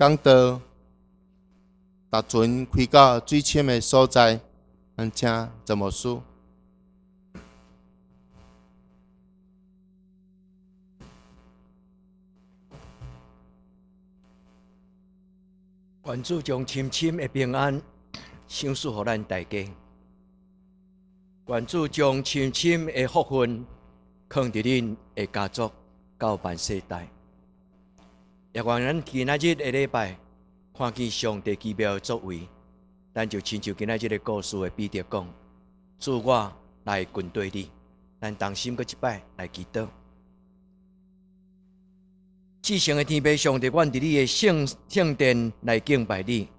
講道，踏船開到水深的所在，咱請陳牧師。願主將深深的平安賞賜予咱大家。願主將深深的福分藏佇恁的家族到萬世代。也願咱今仔日的禮拜看見上帝奇妙的作為，咱就親像今仔日的故事的彼得講：主，我來跟隨你。咱同心閣一擺來祈禱。至聖的天父上帝，阮佇你的聖聖殿來敬拜你，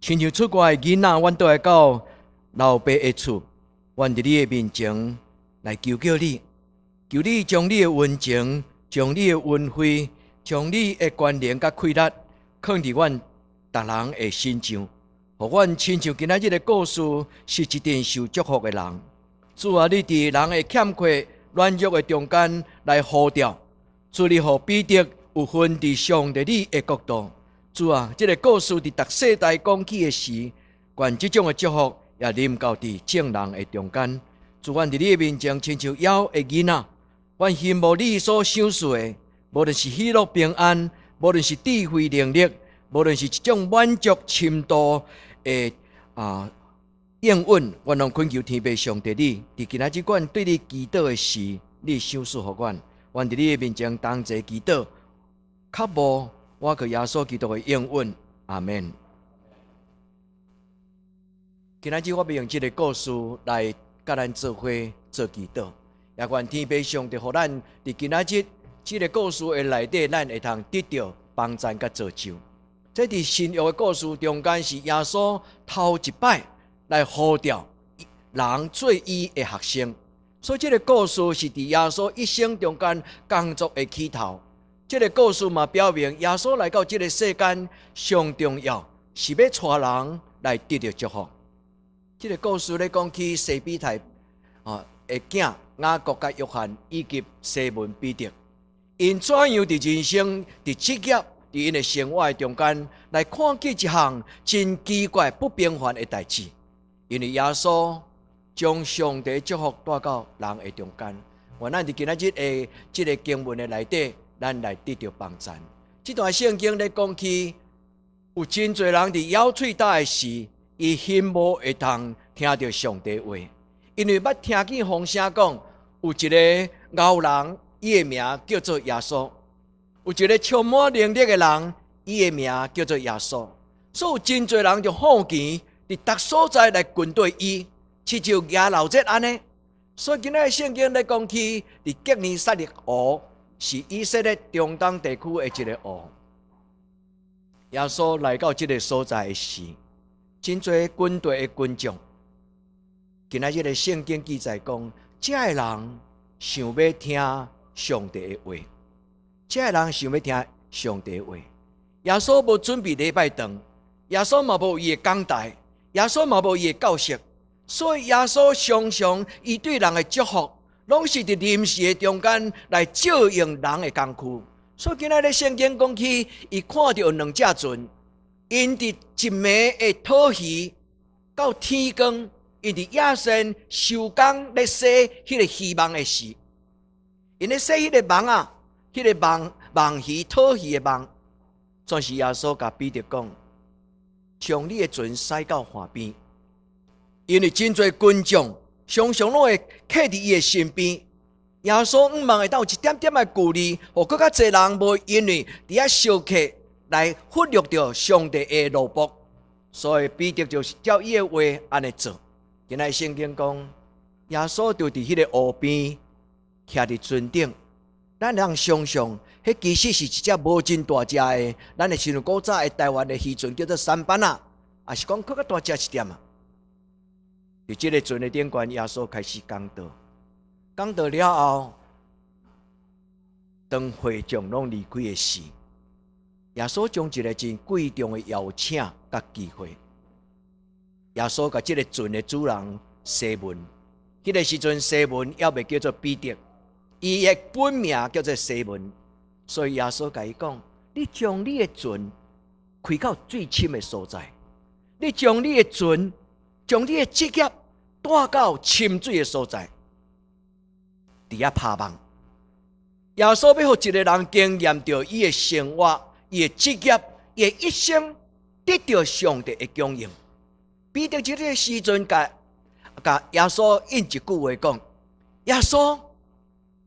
親像出外的囡仔，阮倒來到老爸的厝，阮佇你的面前來求叫你，求你將你的溫情、將你的恩惠、將你的權能佮氣力，囥佇阮逐人的身上，予阮親像今仔日的故事，是一陣受祝福的人。主啊，你佇人的欠缺、軟弱的中間來呼召，主你予彼得有份佇上帝你的國度。主啊，這個故事佇逐世代講起的時，願這種的祝福也臨到佇眾人的中間。主，阮佇你的面前，親像枵的囡仔，阮希望你所賞賜的，無論是喜樂平安，無論是智慧能力，無論是一種滿足深度的應允，阮攏懇求天父上帝你，佇今仔日阮對你祈禱的時，你賞賜予阮。阮佇你的面前同齊祈禱，較無我靠耶穌基督的應允，阿門。今仔日我欲用這個故事來佮咱做伙做祈禱，也願天父上帝予咱佇今仔日這個故事的內底，咱會通得著幫贊佮造就。這佇新約的故事中間，是耶穌頭一擺來呼召人做伊的學生，所以這個故事是佇耶穌一生中間工作的起頭。這個故事嘛表明耶穌來到這個世間上重要是欲帶人來得著祝福。這個故事咧講起西庇太的囝雅各佮約翰以及西門彼得，𪜶怎樣佇人生、佇職業、佇𪜶的生活的中間來看見一項真奇怪、不平凡的代誌。因為耶穌將上帝祝福帶到人的中間，願咱佇今仔日的這個經文的內底，咱來得著幫贊。這段聖經咧講起，有真濟人佇枵喙焦的時，伊希望會通聽著上帝話，因為捌聽見風聲講，有一个牛人，伊的名叫做耶穌；有一个充滿能力的人，伊的名叫做耶穌。所以有真濟人就好奇，佇逐所在來跟隨伊，親像耶老節按呢。所以今仔日聖經咧講起，佇革尼撒勒湖是以色列中東地區的一个湖。耶穌來到這个所在的時，真濟軍隊的群眾。今仔日的聖經記載講，這个人想欲聽上帝的話，這个人想欲聽上帝的話。耶穌無準備禮拜堂，耶穌嘛無伊的講台，耶穌嘛無伊的教室，所以耶穌常常伊對人的祝福，攏是佇臨時的中間來借用人的工具。所以今仔日聖經講起，伊看著有兩隻船，𪜶佇一暝的討魚到天光，𪜶佇野山收工咧洗彼个漁網的時，𪜶咧洗彼个網仔，彼个網網魚討魚的網，總是耶穌共彼得講，將你的船駛到岸邊，因為真濟群眾常常攏會客佇伊的身邊。耶穌向望會當有一點點的距離，予閣較濟人無因為佇遐相客來忽略著上帝的奴僕，所以彼得就是照伊的話按呢做。今仔聖經講，耶穌就佇彼个湖邊徛佇船頂，咱通想像，彼其實是一隻無真大隻的，咱會想古早的台灣的漁船叫做舢板仔，抑是講閣較大隻一點仔。佇這个船的頂懸，耶穌開始講道。講道了後，當會眾攏離開的時，耶穌將一个真貴重的邀請佮機會，耶穌共這个船的主人西門，彼个時陣西門猶未叫做彼得，伊的本名叫做西門，所以耶穌共伊講：你將你的船開到水深的所在。你將你的船，將你的職業帶到深水的所在，佇遐拋網。耶穌欲予一个人經驗著伊的生活、伊的職業、伊的一生，得著上帝的供應。彼得佇這个時陣，共耶穌應一句話講：耶穌，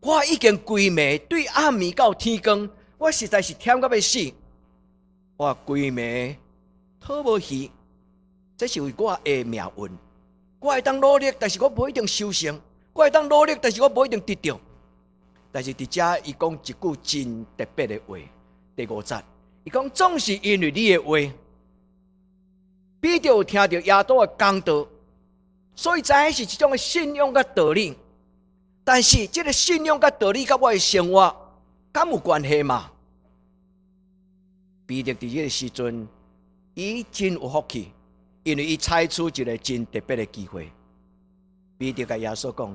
我已經規暝對暗暝到天光，我實在是忝到欲死，我規暝討無魚，這是我的命運。我會當努力，但是我無一定收成；我會當努力，但是我無一定得著。但是佇遮，伊講一句真特別的話。第五節，伊講總是因為你的話，彼得有聽著耶穌的講道，所以知影是一種的信仰佮道理。但是這个信仰佮道理佮我的生活，敢有關係嗎？彼得佇這个時陣，伊真有福氣，因為伊採取一个真特別的機會。彼得共耶穌講：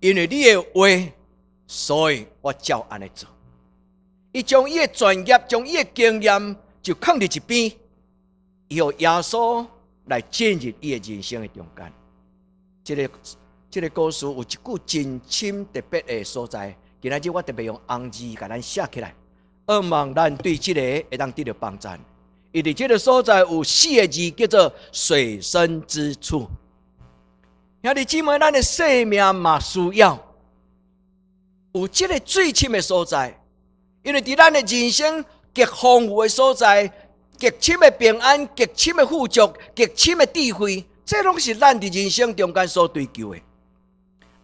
因為你的話，所以我照按呢做。伊將伊的專業、將伊的經驗就囥佇一邊，伊予耶穌來進入伊的人生的中間。這个故事有一句真深特別的所在。今仔日我特別用紅字共咱寫起來，向望咱對這个會當得著幫贊。伊佇這个所在有四个字，叫做水深之處。兄弟姊妹，咱的生命嘛需要有這个水深的所在，因為佇咱的人生極豐富的所在，極深的平安、極深的富足、極深的智慧，這攏是咱佇人生中間所追求的。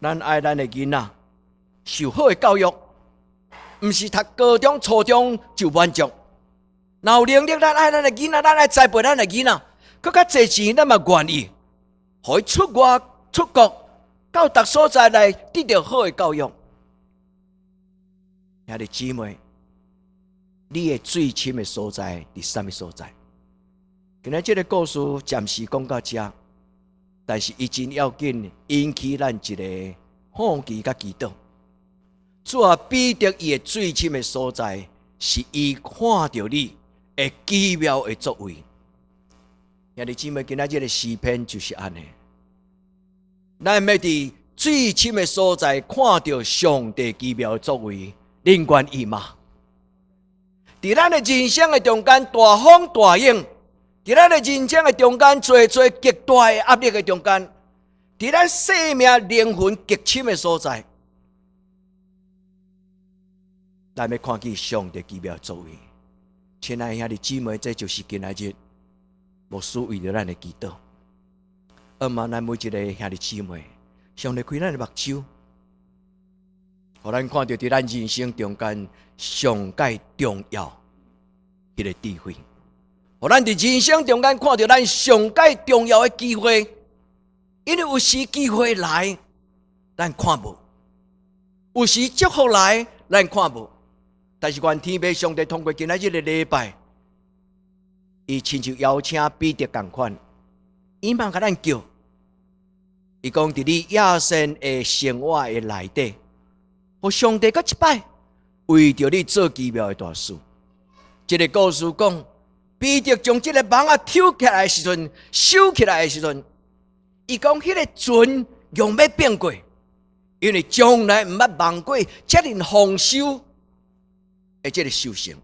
咱愛咱的囡仔受好的教育，毋是讀高中、初中就滿足。若有能力，咱愛咱的囡仔，咱愛栽培咱的囡仔，閣較濟錢，咱嘛願意，予伊出外出國，到逐所在來得著好的教育。兄弟姊妹，你的水深的所在佇啥物所在？今仔這个故事暫時講到遮，但是伊真要緊，引起咱一个好奇佮祈禱。主啊，彼得伊的水深的所在，是伊看著你的奇妙的作為。兄弟姊妹，今仔這个詩篇就是按呢。咱欲佇水深的所在看著上帝奇妙的作為，恁願意嗎？佇咱的人生的中間，大風大湧；佇咱的人生的中間，濟濟極大的壓力的中間，佇咱生命靈魂極深的所在，咱欲看見上帝奇妙的作為。親愛兄弟姊妹，這就是今仔日牧師為著咱的祈禱。向望咱每一个兄弟姊妹，上帝開咱的目睭，予咱看著佇咱人生中間上蓋重要彼个智慧，予咱佇人生中間看著咱上蓋重要的機會，因為有時機會來，咱看無；有時祝福來，咱看無。但是願天父上帝通過今仔日的禮拜，伊親像邀請彼得仝款，伊嘛共咱叫，伊講佇你野生的生活的內底，予上帝閣一擺為著你做奇妙的大事。這个故事講，彼得將這个網仔抽起來的時陣，收起來的時陣，伊講彼个船用欲變過，因為從來毋捌望過遮爾豐收的這个收成。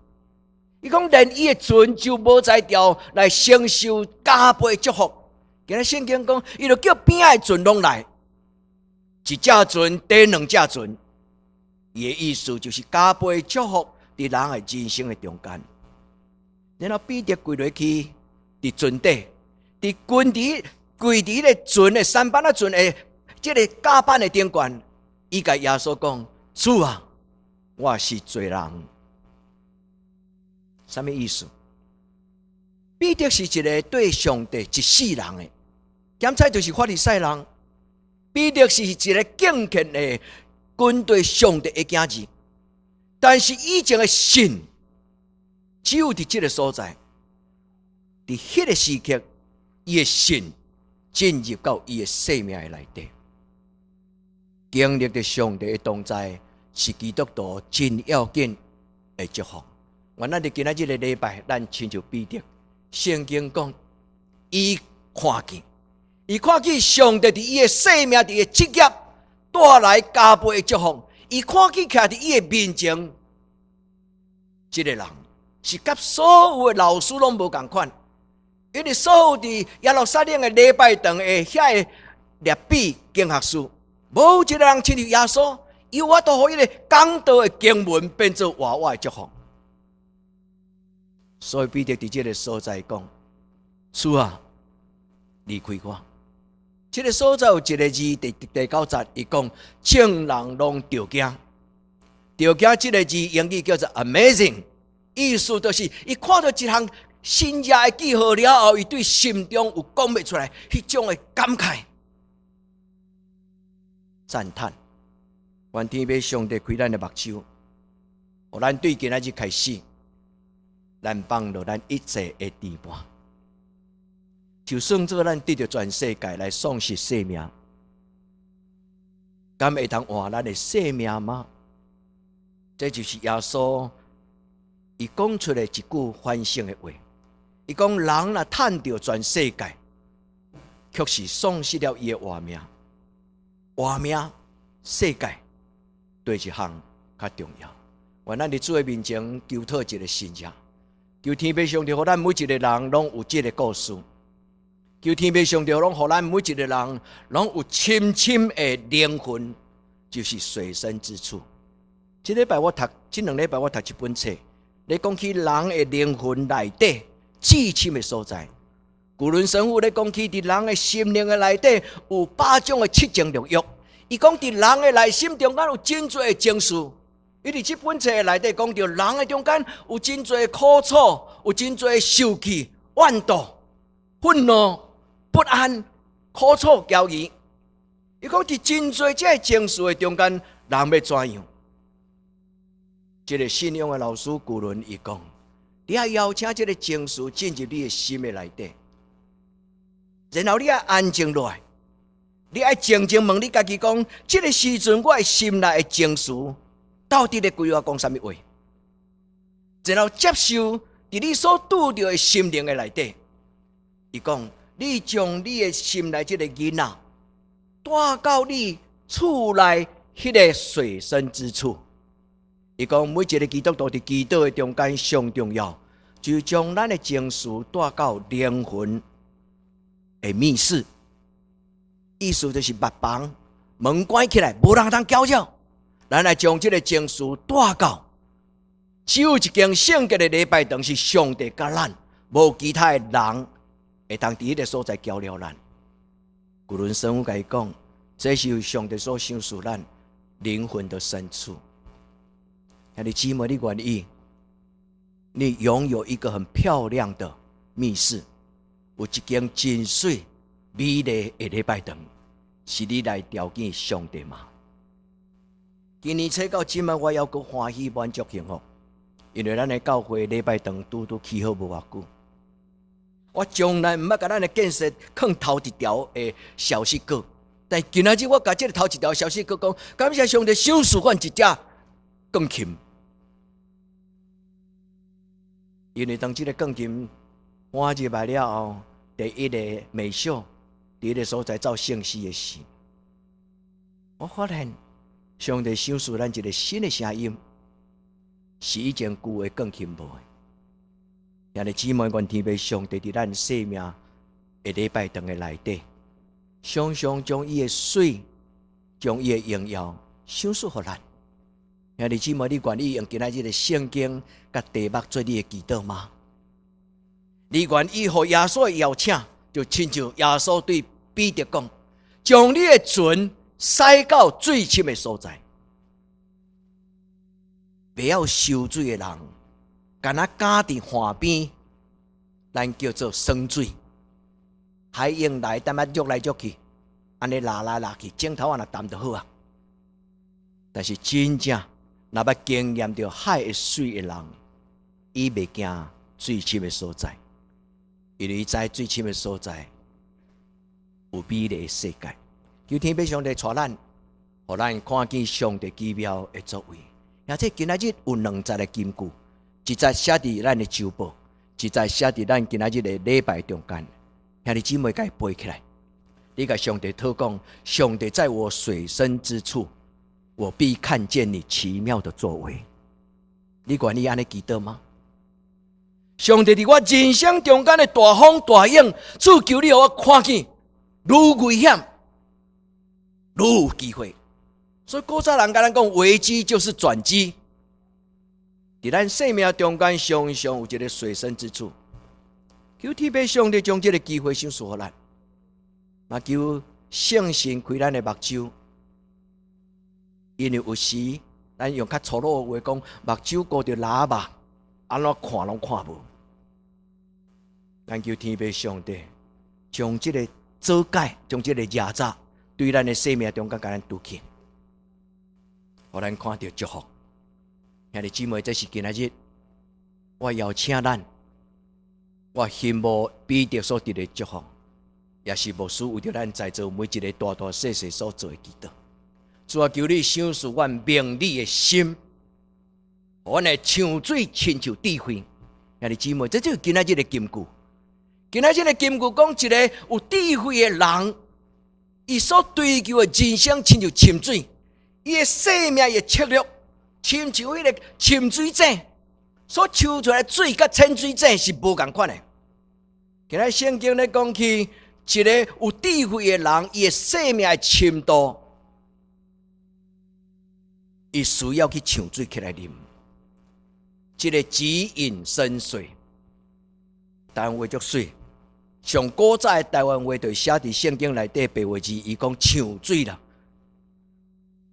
伊講連伊的船就無才調來承受加倍祝福。今仔聖經講，伊就叫邊仔的船攏來，一隻船綴兩隻船。伊的意思就是加倍祝福佇人的人生的中間。然後彼得跪落去佇船底，佇跪佇跪佇彼个船的舢舨仔船的這个甲板的頂懸，伊共耶穌講：主啊，我是罪人。啥物意思？彼得是一个對上帝一世人的，檢採就是法利賽人。彼得是一个敬虔的跟隨上帝的囝兒，但是以前的信，只有佇這个所在，佇彼个時刻，伊的信進入到伊的生命的內底，經歷著上帝的同在，是基督徒真要緊的祝福。願咱佇今仔這个禮拜，咱親像彼得，聖經講，伊看見，伊看見上帝佇伊的生命、佇伊的職業帶來加倍的祝福。伊看見徛佇伊的面前，這个人是佮所有的老師攏無仝款，因為所有佇耶路撒冷的禮拜堂的遐个拉比經學師，無一个人親像耶穌，伊有法度予彼個講道的經文變做活活的祝福。所以彼得佇這个所在講：主啊，離開我。這个所在有一个字，第九節，伊講眾人攏著驚，著驚這个字英語叫做 amazing，意思就是伊看著一項神蹟的記號了後，伊對心中有講袂出來彼種的感慨、讚嘆。願天父上帝開咱的目睭，予咱對今仔日開始，咱放落咱一切的牽絆，就算做咱得著全世界來喪失性命，敢會當換咱的性命嗎？這就是耶穌伊講出來一句反省的話。伊講人若趁著全世界，卻是喪失了伊的活命。活命世界佗一項較重要。願咱佇主的面前求討一个信仰，求天父上帝予咱每一个人攏有這个故事。求天父上帝攏予咱每一个人攏有深深的靈魂，就是水深之處。這禮拜我讀，這兩禮拜我讀一本冊，咧講起人的靈魂內底至深的所在。古倫神父咧講起，佇人的心靈的內底有八種的七情六欲。伊講佇人的內心中間有真濟的情緒。伊佇這本冊內底講著，人的中間有真濟苦楚，有真濟受氣、怨妒、憤怒、不安、苦楚、驕疑。伊講佇真濟這个情緒的中間，人欲怎樣？這个信仰的老師古倫伊講，你愛邀請這个情緒進入你的心的內底，然後你愛安靜落來，你愛靜靜問你家己講，這个時陣我的心內的情緒到底咧對我講啥物話？然後接受佇你所拄著的心靈的內底，伊講，你將你的心內這个囡仔帶到你厝內彼个水深之處。伊講每一个基督徒佇祈禱的中間上重要，就是將咱的情緒帶到靈魂的密室，意思就是密房門關起來，無人通攪擾。咱來將這个情緒帶到，只有一間聖潔的禮拜堂是上帝佮咱，無其他的人會當佇彼个所在攪擾咱。古倫神父共伊講，這是上帝所賞賜咱靈魂的深處。兄弟姊妹，你願意？你擁有一個很漂亮的密室，有一間真媠美麗的禮拜堂，是你來朝見上帝嗎？今年初到這擺，我猶閣歡喜滿足幸福，因為咱的教會禮拜堂拄拄起好無偌久。我從來毋捌共咱的建設囥頭一條的消息稿，但今仔日我共這个頭一條消息稿講，感謝上帝賞賜阮一隻鋼琴。因為當這个鋼琴搬入來了後，第一个美秀，佇彼个所在奏聖詩的時，我發現上帝賞賜咱一个新的聲音，是以前舊的鋼琴無的。兄弟姊妹，願天父上帝佇咱生命的禮拜堂的內底，常常將伊的水，將伊的榮耀賞賜予咱。兄弟姊妹，你願意用今仔日的聖經佮題目做你的祈禱嗎？你願意予耶穌的邀請，就親像耶穌對彼得講：將你的船駛到水深的所在。袂曉游水的人，敢若敢佇岸邊，咱叫做耍水。海湧來，淡仔喐來喐去，按呢拉來拉去，鏡頭仔若澹就好啊。但是真正若捌經驗著海的水的人，伊袂驚水深的所在，因為伊知水深的所在有美麗的世界。求天父上帝帶咱，予咱看見上帝奇妙的作為。而且今仔日有兩節的金句，一節寫佇咱的週報，實在寫佇咱今仔日的禮拜中間，兄弟姊妹共伊背起來。你共上帝禱告，上帝在我水深之處，我必看見你奇妙的作為。你願意按呢祈禱嗎？上帝佇我人生中間的大風大湧，主求你予我看見，愈危險，愈有機會。所以古早人共咱講，危機就是轉機。佇咱生命中間，常常有一个水深之處，求天父上帝將這个機會賞賜予咱，嘛求聖神開咱的目睭，因為有時咱用較粗魯的話講，目睭糊著蠟肉，按怎看攏看無。咱求天父上帝將這个做解，將這个壓榨，對咱的生命中間共咱拄起，予咱看著祝福。兄弟姊妹，這是今仔日我邀請咱，我希望彼得所得的祝福，也是牧師為著咱在座每一个大大細細所做的祈禱。主啊，求你賞賜阮明理的心，予阮會搶水親像智慧。兄弟姊妹，這就是今仔日的金句。今仔日的金句講，一个有智慧的人，伊所追求的人生親像深水，伊的生命的策略，親像彼个深水井所抽出來水，佮淺水井是無仝款的。今仔聖經咧講起，一个有智慧的人，伊的生命的深度，伊需要去搶水起來啉。這个指引深邃，台灣話足媠。上古早的台灣話就寫佇聖經內底白話字，伊講搶水啦。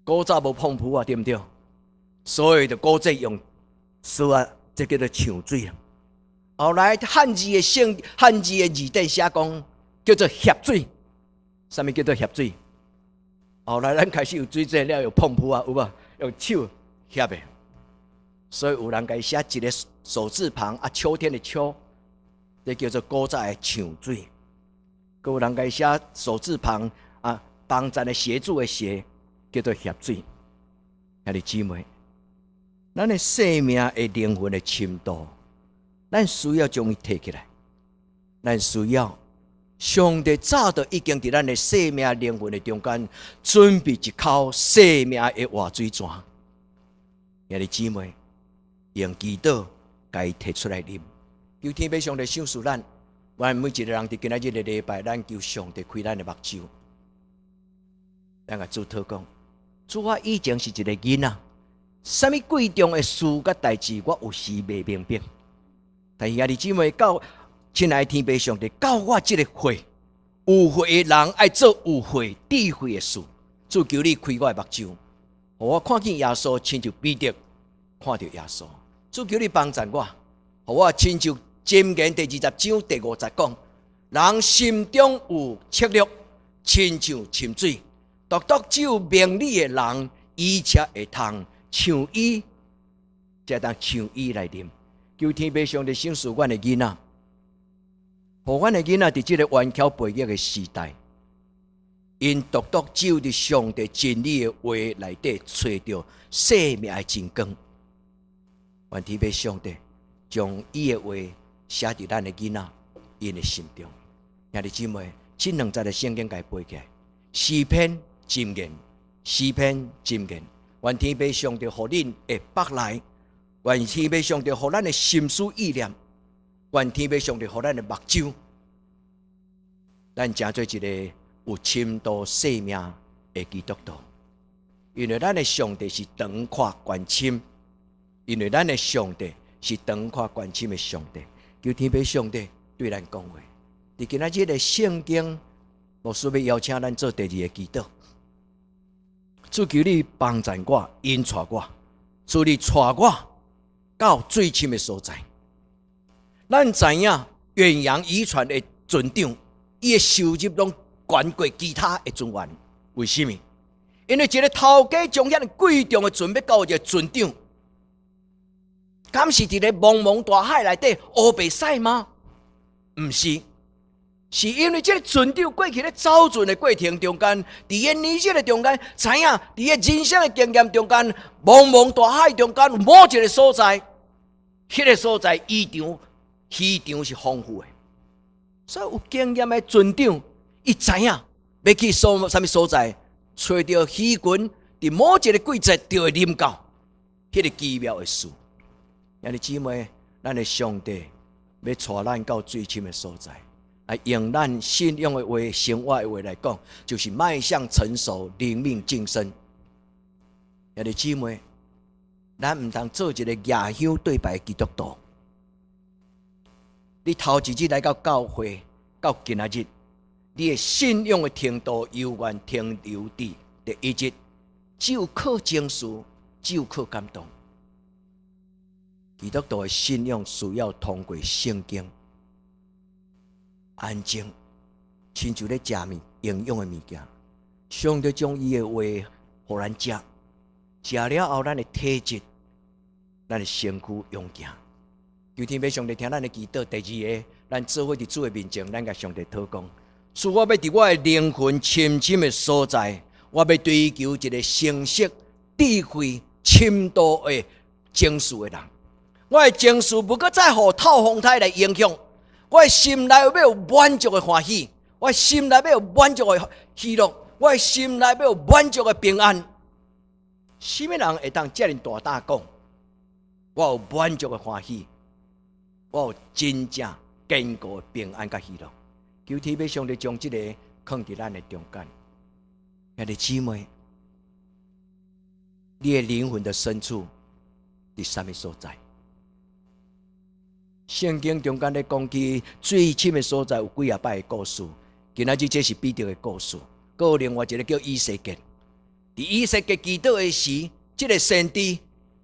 古早無膨噗啊，對毋對？所以就古早用說啊，這叫做搶水啊。後來漢字的字典寫講叫做協水，啥物叫做協水？後來咱開始有水井了，有膨噗啊，有無？用手協的，所以有人共伊寫一个手字旁啊，秋天的秋，這叫做古早的搶水。閣有人共伊寫手字旁啊，幫贊的協助的協，叫做協水。兄弟姊妹，咱的生命的靈魂的深度，咱需要將伊提起來。咱需要上帝早就已經佇咱的生命靈魂的中間準備一口生命的活水泉。兄弟姊妹，用祈禱共伊提出來啉。求天父上帝賞賜咱，阮每一个人佇今仔日的禮拜，咱求上帝開咱的目睭。咱共主禱講，主，我以前是一个囡仔，啥物貴重的事佮代誌，我有時袂明白。但是兄弟姊妹，到親愛天父上帝，到我這个歲，有歲的人愛做有歲智慧的事。主，求你開我的目睭，予我看見耶穌，親像彼得看著耶穌。主，求你幫助我，予我親像箴言第二十章第五節講，人心中有策略，親像深水，獨獨只有明理的人，伊才會通像伊，才當像伊來啉。求天父上帝賞賜阮的囡仔，予阮的囡仔佇這个頑強背逆的時代，𪜶獨獨只有佇上帝真理的話內底揣著生命的真光。願天父上帝將伊的話寫佇咱的囡仔𪜶的心中。兄弟姊妹，這兩節的聖經共伊背起來，詩篇箴言，詩篇箴言。願天父上帝予恁的腹內，願天父上帝予咱的心思意念，願天父上帝予咱的目睭，咱成做一个有深度生命的基督徒。因為咱的上帝是長闊關深，因為咱的上帝是長闊關深的上帝。求天父上帝對咱講話。佇今仔日的聖經，牧師欲邀請咱做第二个祈禱。主，求你幫助我，引帶我，主你帶我到水深的所在。咱知影遠洋漁船的船長，伊的收入攏懸過其他的船員。為什麼？因為一个頭家將遐爾貴重的船欲交予一个船長，敢是佇咧茫茫大海內底烏白駛嗎？毋是，是因為這个船長過去咧走船的過程中間，佇个年紀的中間，知影佇个人生的經驗中間，茫茫大海中間有某一个所在，彼个所在異常，漁場是豐富的，所以有經驗的船長，伊知影欲去啥物所在，揣著魚群，佇某一个季節就會臨到，彼個奇妙的事。兄弟姊妹，咱的上帝欲帶咱到水深的所在，啊，用咱信仰的話、生活的話來講，就是邁向成熟、靈命進深。兄弟姊妹，咱毋通做一个舉香對拜的基督徒。你頭一日來到教會，到今仔日，你的信仰的程度猶原停留佇第一日，只有靠情緒，只有靠感動。基督徒的信仰需要通過聖經、安靜，親像咧食物營養的物件。上帝將伊的話予咱食，食了後，咱的體質、咱的身軀勇健。求天父上帝聽咱的祈禱。第二个，咱做伙佇主的面前，咱共上帝禱告。主，我欲佇我的靈魂深深的所在，我欲追求一个成熟、智慧、深度的情緒的人。我的情緒無閣再予透風颱來影響，我的心內欲有滿足的歡喜，我的心內欲有滿足的喜樂，我的心內欲有滿足的平安。啥物人會當遮爾大膽講？我有滿足的歡喜，我有真正堅固的平安佮喜樂。求天父上帝將這個囥佇咱的中間。兄弟姊妹，你的靈魂的深處佇啥物所在？聖經中間咧講起水深的所在有幾仔擺的故事。今仔日這是彼得的故事，閣有另外一个叫以西結。佇以西結祈禱的時，這个先知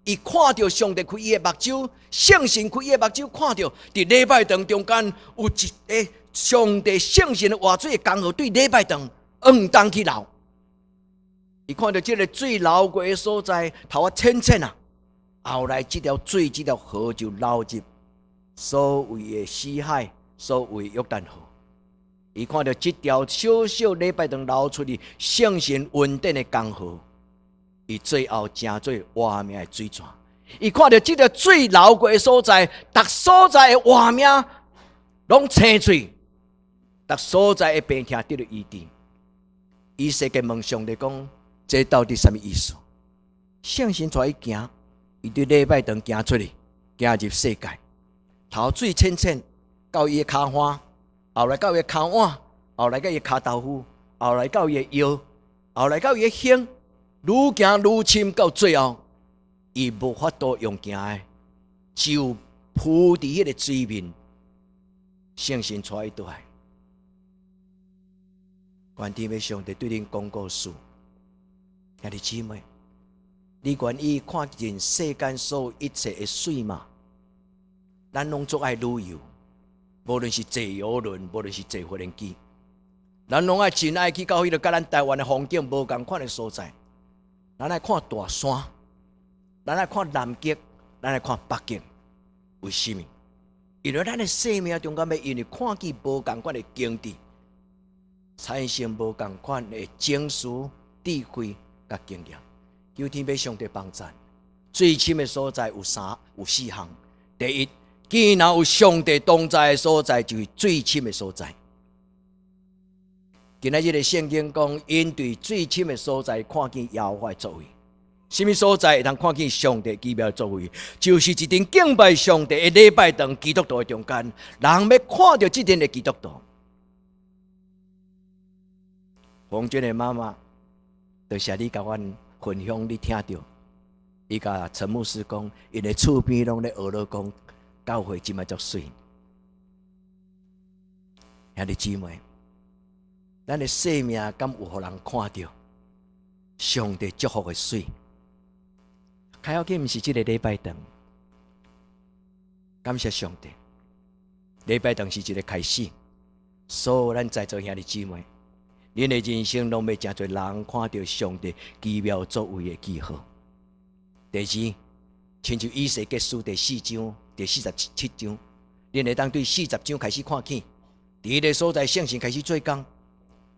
伊看著上帝開伊的目睭，聖神開伊的目睭，看著佇禮拜堂中間有一个上帝聖神的活水的江河對禮拜堂往東去流。伊看著這个水流過的所在，頭仔淺淺啊，後來這條水這條河就流入所謂的死海，所謂約旦河。伊看著這條小小禮拜堂流出去聖神恩典的江河，伊最後成做活命的水泉。伊看著這條水流過的所在，逐所在的活命攏青翠，逐所在的病痛得著醫治。以西結問上帝講：這到底啥物意思？聖神帶伊行，伊對禮拜堂行出去，行入世界，頭水淺淺到伊的跤踝，後來到伊的跤腕，後來到伊的跤頭趺，後來到伊的腰，後來到伊的胸，愈行愈深，到最後，伊無法度用行的，只有浮佇彼个水面，聖神帶伊倒來。願天父上帝對恁講故事，兄弟姊妹，你願意看盡世間所有一切的媠嗎？咱攏足愛旅遊，無論是坐遊輪，無論是坐飛機，咱攏愛真愛去到彼个佮咱台灣的風景無仝款的所在。咱愛看大山，咱愛看南極，咱愛看北極，為啥物？因為咱的生命中間欲因為看見無仝款的景致，產生無仝款的情緒、智慧佮經驗。求天父上帝幫贊。水深的所在有三有四項。第一，既然有上帝同在的所在，就是水深的所在。今仔日的聖經講，𪜶對水深的所在看見耶和華的作為。啥物所在會通看見上帝奇妙的作為？就是一陣敬拜上帝的禮拜堂基督徒的中間，人欲看著這陣的基督徒。馮娟的媽媽，多謝你共阮分享，你聽著，伊共陳牧師講，𪜶的厝邊攏咧學咧講，教會這擺足媠。兄弟姊妹，咱的生命敢有予人看著上帝祝福的媠？較要緊毋是這个禮拜堂，感謝上帝，禮拜堂是一个開始。所有咱在座兄弟姊妹，恁的人生攏欲誠濟人看著上帝奇妙作為的記號。第二，親像以西結書第四章第47章，恁會當對四十章開始看起，佇彼个所在聖神開始做工。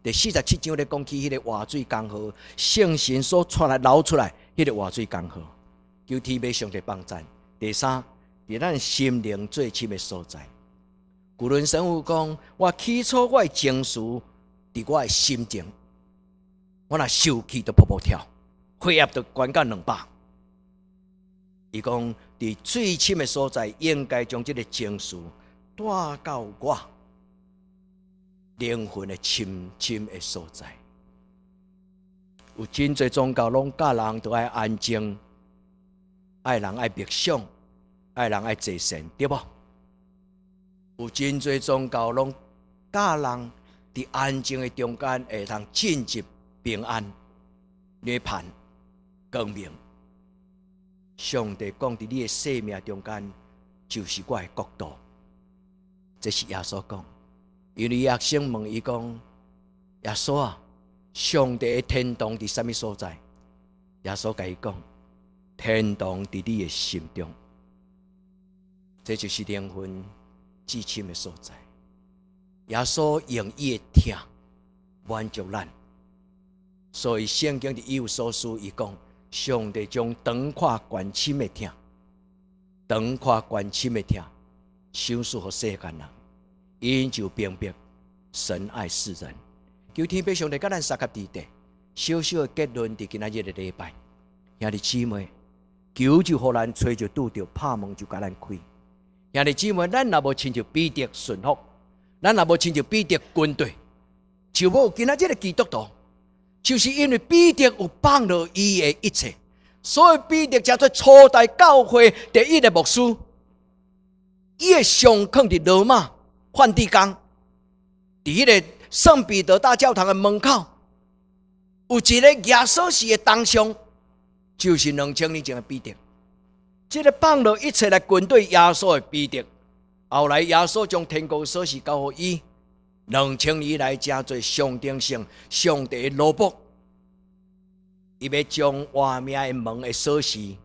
第47章咧講起彼個活水江河，聖神所帶來流出來彼个活水江河，求天父上帝幫贊。第三，佇咱心靈最深的所在，古倫神父講，我起初我的情緒佇我的心情，我若受氣就噗噗跳，血壓就懸到200。伊講，佇最深的所在，應該將這个情緒帶到我靈魂的深深的所在。有真濟宗教攏教人都愛安靜，愛人愛默想，愛人愛坐禪，對無？有真濟宗教攏教人佇安靜的中間會通進入平安、涅槃、光明。上帝講，佇你的生命中間，就是我的國度。這是耶穌講，因為學生問伊講：耶穌啊，上帝的天堂佇啥物所在？耶穌共伊講：天堂佇你的心中。這就是靈魂至深的所在。耶穌用伊的疼滿足咱，所以聖經佇以弗所書伊講：上帝將長闊高深的疼，長闊高深的疼，賞賜予世間人，𪜶就明白神愛世人。求天父上帝佮咱相佮佇佇，小小的結論佇今仔日的禮拜，兄弟姊妹，求就予咱，揣就拄著，拍門就共咱開。兄弟姊妹，咱若無親像彼得順服，咱若無親像彼得跟隨，就無今仔這个基督徒。就是因為彼得有放落伊的一切，所以彼得成做初代教會第一个牧師。伊的傷囥佇羅馬梵蒂岡，佇彼个聖彼得大教堂的門口，有一个耶穌時的銅像，就是2000年前的彼得。這个放落一切來跟隨耶穌的彼得，後來耶穌將天國鎖匙交予伊，2000年來成做象徵性上帝的奴僕，伊欲將活命的門的鎖匙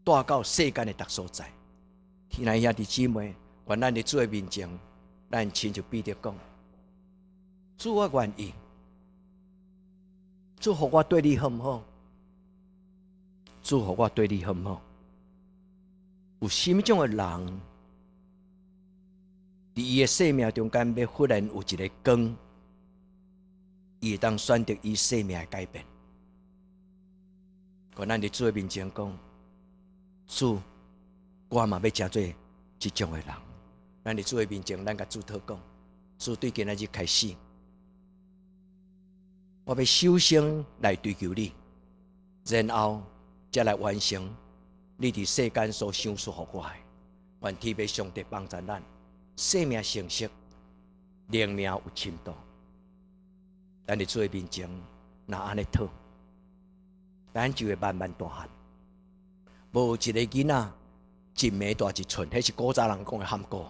帶到世間的逐所在。親愛兄弟姊妹，願咱佇主的面前，咱親像彼得講：主，我願意，主，予我綴你好毋好？主，予我綴你好毋好？有啥物種的人，佇伊的生命中間，欲忽然有一个光，伊會當選擇伊生命的改變。願咱佇主的面前講：主，我嘛欲成做這種的人。咱佇主的面前，咱共主禱告，主，對今仔日開始，我欲首先來追求你，然後才來完成你佇世間所賞賜予我的。願天父上帝幫助咱，生命成熟，靈命有深度。咱佇主的面前，若按呢禱，咱就會慢慢大漢。無一个囡仔一暝大一寸，彼是古早人講的譀古。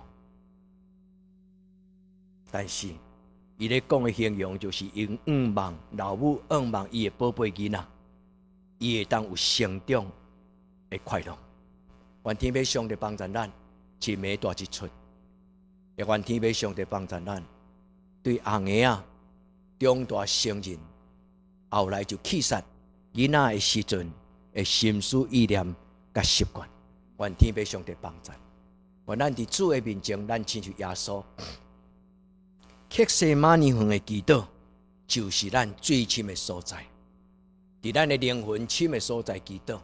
但是，伊咧講的形容就是𪜶向望老母向望伊的寶貝囡仔，伊會當有成長的快樂。願天父上帝幫助咱，一暝大一寸。也願天父上帝幫助咱，對紅嬰仔長大成人，後來就去殺囡仔的時陣的心思意念佮習慣。願天父上帝幫助。願咱佇主的面前，咱親像耶穌。客西馬尼園的祈禱，就是咱最深的所在。佇咱的靈魂深的所在祈禱，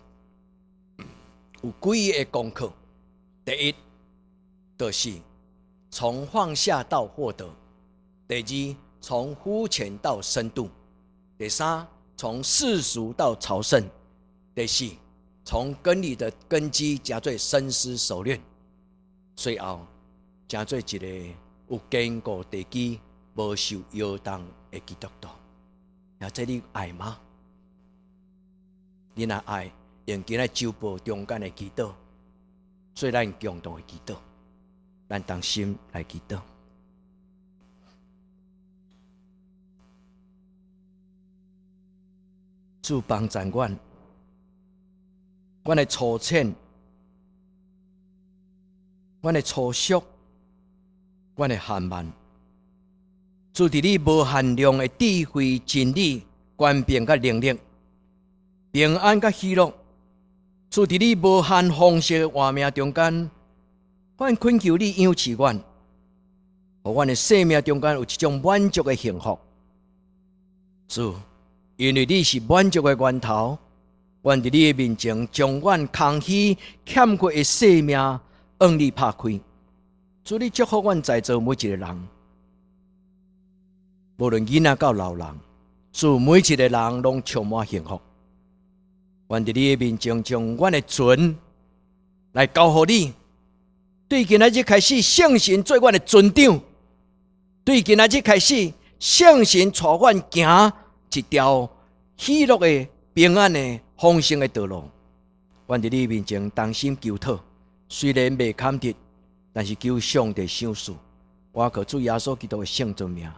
有幾个功課。第一，就是從放下到獲得；第二，從膚淺到深度；第三，從世俗到朝聖；第四，從根裡的根基成做深思熟慮。最後，成做一个有堅固地基、無受搖動的基督徒。啊，這你愛嗎？你若愛，用今仔週報中間的祈禱，做咱共同的祈禱，咱同心來祈禱。主幫助阮，阮的粗淺，阮的粗俗，阮的傲慢，主，佇你無限量的智慧、真理、權柄佮能力、平安佮喜樂，主，佇你無限豐盛的活命中間，阮懇求你養飼阮，予阮的生命中間有一種滿足的幸福。主，因為你是滿足的源頭，阮佇你的面前將阮空虛欠缺的生命向你拍開。主，你祝福阮在座每一個人，無論囡仔到老人，主每一個人攏充滿幸福。阮佇你的面前將阮的船來交予你，對今仔日開始，聖神做阮的船長；對今仔日開始，聖神帶阮行一條喜樂的、平安的、豐盛的道路。阮佇你面前同心求討，雖然袂堪得，但是求上帝賞賜。我靠主耶穌基督的聖尊名。